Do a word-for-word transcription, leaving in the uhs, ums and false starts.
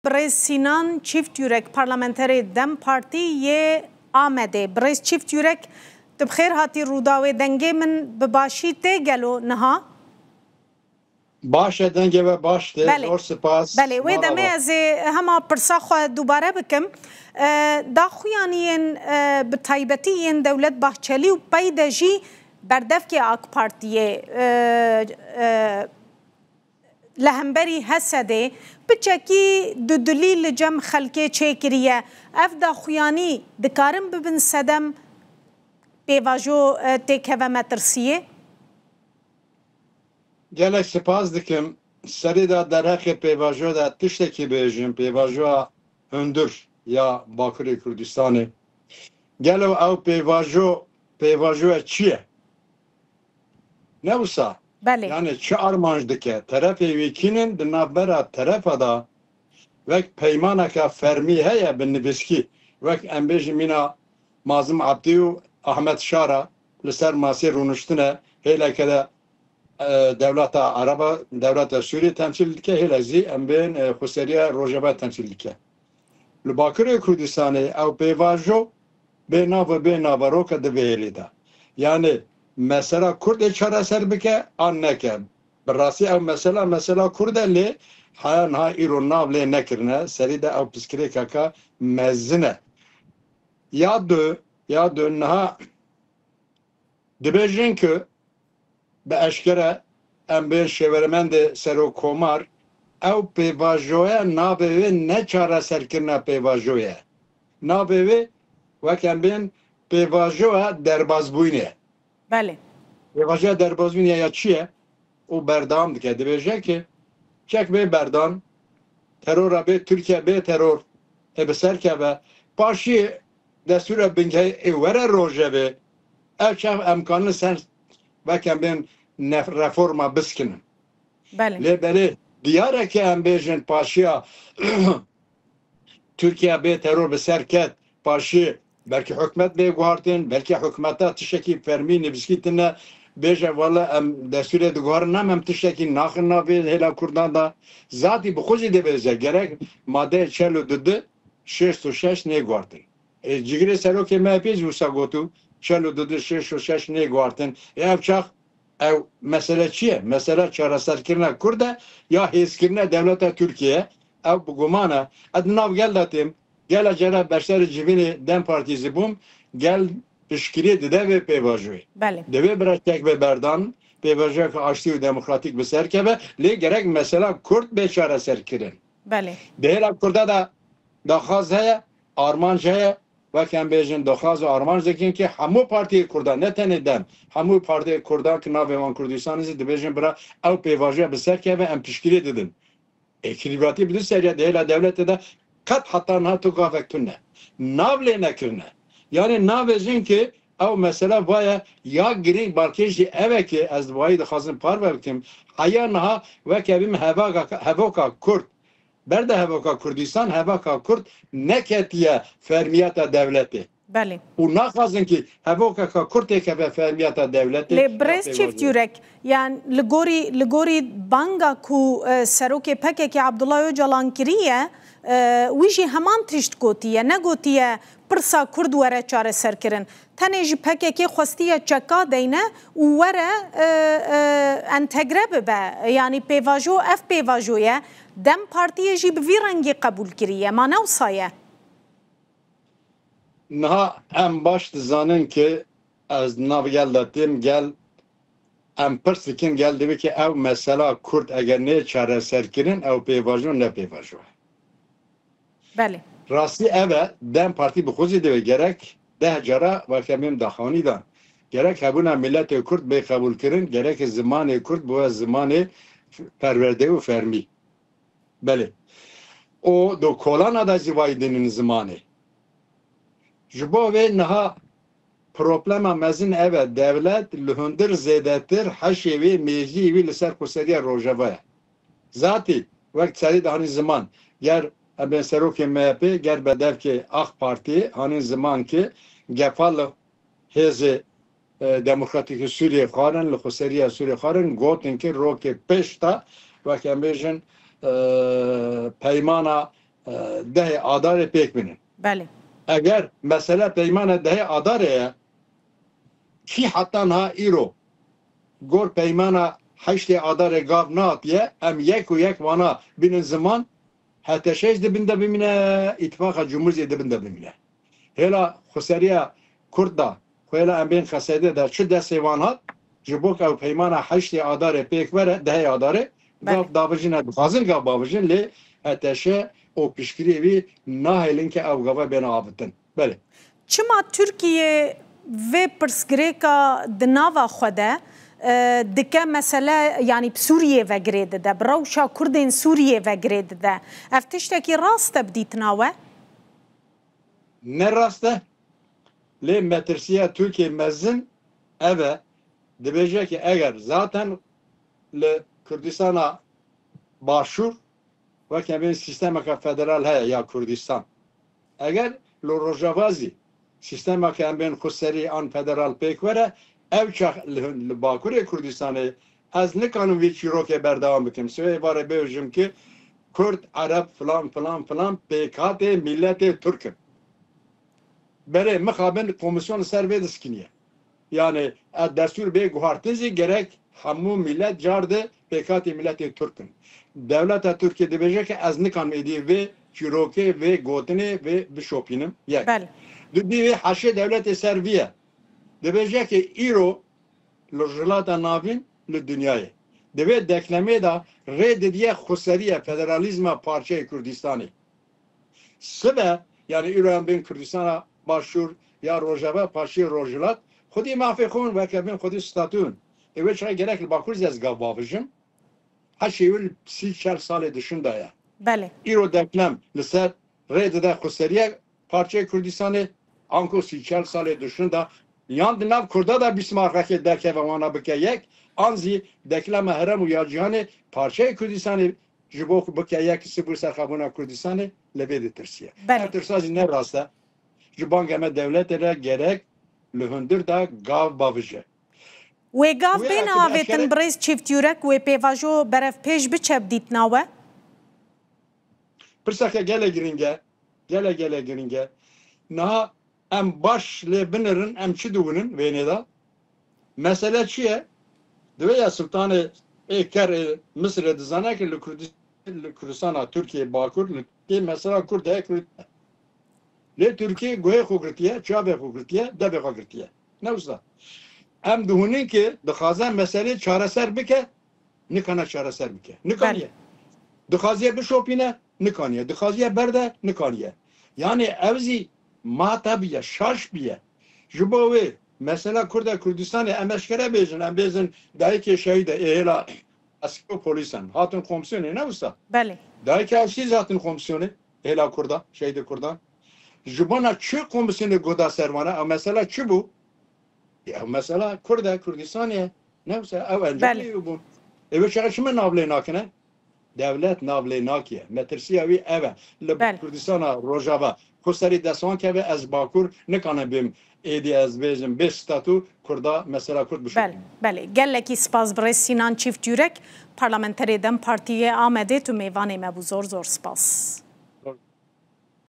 birêz Sînan Çîftyurek, parlamenterê DEM Partî yê Amedê. Birêz Çîftyurek, tu bi xêr hatî Rûdawê. Dengê min bi başî tê gelo niha? Baş e, dengê we baş tê. Belê. Zor spas. Belê, wê Mala demê we. Ez ê hema pirsa xwe dubare bikim. E, daxuyaniyên, e, bi taybetî yên Dewlet Bahçelî û pey de jî berdevkê AK Partiyê, e, e, li hemberî HESEDê piçekî dudilî li cem xelkê çêkiriye. Ev daxuyanî dikarin bibin sedem pêvajo, e, têkeve metirsiyê? Gelek spas dikim. Serî de derheqê pêvajo de tiştekî bêjim, pêvajoya hundir ya Bakurê Kurdistanê. Gelo ew pêvajo, pêvajoya çi ye? Ne wisa? Belê. Yani çi armanc dike? Terefê wî kînin di navbera terefa de wek peymaneke fermî heye bi nivîskî. Wek em bêjin mîna Mazlûm Ebdî û Ahmet Şara li ser masê rûniştine, hêleke de, e, dewleta Ereba, dewleta Sûriyê temsîl dike, hêlek zî em bên, e, xweseriya Rojava temsîl dike. Li Bakurê Kurdistanê ew pêvajo bê nav û bê naveroke di vê hêlê de. Yani mesela Kurd ê çareser bike an neke. Bi rastî ew mesela, mesela Kurd e lê heya niha îro nav lê nekirine. Serî de ew pirsgirêkeke mezin e. Ya du, ya du niha dibêjin ku bi eşkere em bên şêwermendê serokkomar, ew pêvajoye navê wê ne çareserkirina pêvajoye. Navê wê wek em bên pêvajoya derbazbûyînê. Belê. Pêvajoya derbazbûyînê ya çi ye? Û berdewam dike. Dibêje ki çek bê berdan, terora bê, Tirkiye bê teror, ê bi ser keve. Paşiyê destûra bingehê ê were rojevê, ev çax em kanin ser wek em bên nef-, reforma biskinin. Belê. Lê belê diyar e ke em bêjin paşiya Tirkiye bê teror bi ser ket, paşî belkî hikûmet bê guhartin, belkî hikûmeta tiştekî fermî nivîskî tine bêje, wele em destûrê diguharin, em, em tiştekî naxin navê hêla Kurdan de. Zatî bi xwe jî dibêje, gerek madeyê çel û du di şêst û şeş nê guhartin. Ê, cigirê serokê M H P jî wisa got û çel û du di şêst û şeş nê guhartin. Ê, ev çax ew mesele çi ye? Mesele çareserkirina Kurd e ya hêzkirina dewleta Tirkiye ye? Ew bi guman e. Ez di nav gel de têm. Gela cara beşdarê civînê DEM Partî zî bûm. Gel piştgiriyê dide vê pêvajoyê. Belê. Divê bira çek bê berdan, pêvajoyeke aştî û demokratîk bi ser keve. Lê gerek mesela Kurd bê çareserkirin. Belê. Di hêla Kurda de daxwaz heye, armanc heye, wek em bêjin daxwaz û armanc dikin ki hemû partiyê Kurdan, ne tenê DEM, hemû partiyê Kurdan ki navê wan Kurdistanê zî dibêjin bira ew pêvajoya bi ser keve em piştgiriyê didin. Ê, krîvatî bi du seriya di hêla dewletê de qet heta niha tu gavek tune. Nav lê nekirine. Yani nabêjin ki ew mesela vaye ya girîng balkêş jî ev e ki ez di wayî dixwazim parve bikim. Heya niha weke bîm hevaga-, hevoka Kurd, ber de hevoka Kurdistan, hevoka Kurd neketiye fermiyeta dewletê. Belê. Û naxwazin ki hevokeka Kurd têkeve fermiyeta dewletê. Lê birêz Çîft Yurek, yani li gorî, li gorî banga ku, e, serokê P K K Abdullah Ocalan kiriye, e, wî jî heman tişt gotiye. Negotiye pirsa Kurd were çareserkirin. Tenê ji P K K xwestiye çeka deyne û were, e, e, entegre bibe. Yani pêvajo, ev pêvajo ye. DEM Partiyê jî bi vî rengî qebûl kiriye. Ma ne wisa ye? Niha em baş dizanin ki ez nav gel de têm, gel em pirs dikin, gel divê ki ew mesela Kurd eger nê çareserkirin, ew pêvajo ne pêvajo. Belê. Rastî ev e, DEM Partî bi xwe zî divê gerek deh cara weke min daxanî dan. Gerek hebûna miletê Kurd bê qebûlkirin, gerek zimanê Kurd bibe zimanê perwerde û fermî. Belê. Û do kolana da zî vay dinin zimanê. Ji bo vê niha problema mezin ev e, dewlet li hundir zêdetir heşê wê, mêjiyê wî li ser xweseriya Rojava ye. Zatî wek serî de hanî ziman, ger em bên serokê M H P, ger bedevkê AK Partî hanî ziman ki gefa li hêzê, e, demokratîkê Sûriyê xwarin, li xweseriya Sûriyê xwarin, gotin ki rokê pêş de, wek em bêjin, e, peymana e, dehê Adarê pêk binin. Belê. Eger mesele peymana dehê Adarê ye, kî heta niha îro gor peymana heştê Adarê gav neatiye, em yek û yek vana bînin ziman, H T Ş jî di bin de bimîne, Îtifaqa Cumhur jî di bin de bimîne. Hêla xweseriya Kurd da, xwe hêla em bên Q S D de çi destê wan hat, ji bo ku ew peymana heştê Adarê pêk were, dehê Adarê, Belê. gav davijine, dixwazin gav bavijin, lê H T Ş û piştgiriyê wî nahêlin ke ew gava bêne avitin. Belê. Çima Tirkiye vê pirsgirêka di nava xwe de, e, dike mesele, yanî bi Sûriyê ve girê dide, bi rewşa Kurdên Sûriyê ve girê dide? Ev tiştekî rast e bi dîtina we? Ne rast e. Lê metirsiya Tirkiye mezin ev e. Dibêje ki eger zaten li Kurdistana Başûr weke bên sîstemeke federal heye ya Kurdistan. Eger li Rojava zî sîstemeke em bên xweserî an federal pêk were, ew çax li, li Bakurê Kurdistanê ez nikanim vî çîrokê berdewam bikim. Sibê êvarê bêjim ki Kurd, Ereb, filan, filan, filan pêkhatê mîletê Tirk in. Berê mixabin komîsyon li ser vê diskiniye. Yani, e, destûr bê guhartin zî gerek hemû mîlet car di pêkhatê mîletê Tirk in. Dewleta Tirkiyê dibêje ke ez nikanim êdî vê çîrokê, vê gotinê, vê bişopînim. Yek. Belê. Du, dî vê heşê dewletê ser vî ye. Dibêje ke îro li Rojhilata Navîn, li dinyayê. Di vê deklemê de rê didiye xweseriya federalîzma parçeyê Kurdistanê. Sibe, yani îro em bên Kurdistana Başûr ya Rojava, parçeyê Rojhilat, xwedî mafê xwe in, weke bên xwedî statû in. Ê wê çaxê gerek li Bakur zî ez gav bavijim. Heşê wî li sî çel salê dişin de ye. Belê. Îro deklem li ser rê dide xweseriya parçeyê Kurdistanê, anku sî çel salê dişin de, yan di nav Kurda de Bismarckekê derkeve wana bike yek, an zî deklema herem û ya cîhanê parçeyê Kurdistanê ji bo ku bike yek sibû serxebûna Kurdistanê li vê ditirsiye. Belê. Ev tirsa zî ne rast e. Ji banga me dewletê re gerek li hundir de gav bavije. Wê gav Wê bêne ekibe avêtin eşkere- birêz Çîft Yurek, wê pêvajo berevpêş biçe bi dîtina we? Pirseke gelek giring e. Gelek, gelek giring e. Niha em baş lê binirin, em çi diwinin vênê de? Mesele çi ye? Divê ya Sultanê ê Ker ê Misirê dizane ki li Kurdis-, li Kurdistana Tirkiye Bakur, li Tirkiye mesela Kurd heye Kurd. Lê Tirkiye guhê xwe girtiye, çavê xwe girtiye, devê xwe girtiye. Ne wisa. Em dihûnin ki dixwaze meselê çareser bike, nikana çareser bike. Nikaniye. Belê. Dixwaziye bişopîne, nikaniye. Dixwaziye berde, nikaniye. Yani ev zî mate biye, şaş biye. Ji bo wê mesela Kurda Kurdistanê em eşkere bêjin, em bêjin dayikê şehîd e, ê hêla esker û polîsan hatin komisyonê, ne wisa? Belê. Dayikê Aşîz hatin komisyonê, hêla Kurda, şehîdê Kurdan. Ji bona çi komisyonê goda ser wana? Ew mesela çi bû? Ya mesela Kurd e, Kurdistanê ye. Ne wisa ew encamê Belê. wî bûn. Ê wê çaxê çi me nav lê nakine? Dewlet nav lê nakiye. Metirsiya wî ev e. Li Belê. Kurdistana Rojava ku serî dest wan keve ez Bakur nikanim bêm êdî ez bêjim bê statû Kurda mesela Kurd Belê, bişopînim. belê. Gelekî spas birêz Sînan Çîft Yurek, parlamenterê dem Partiyê Amedê tu mêvanê me bû. Zor zor spas.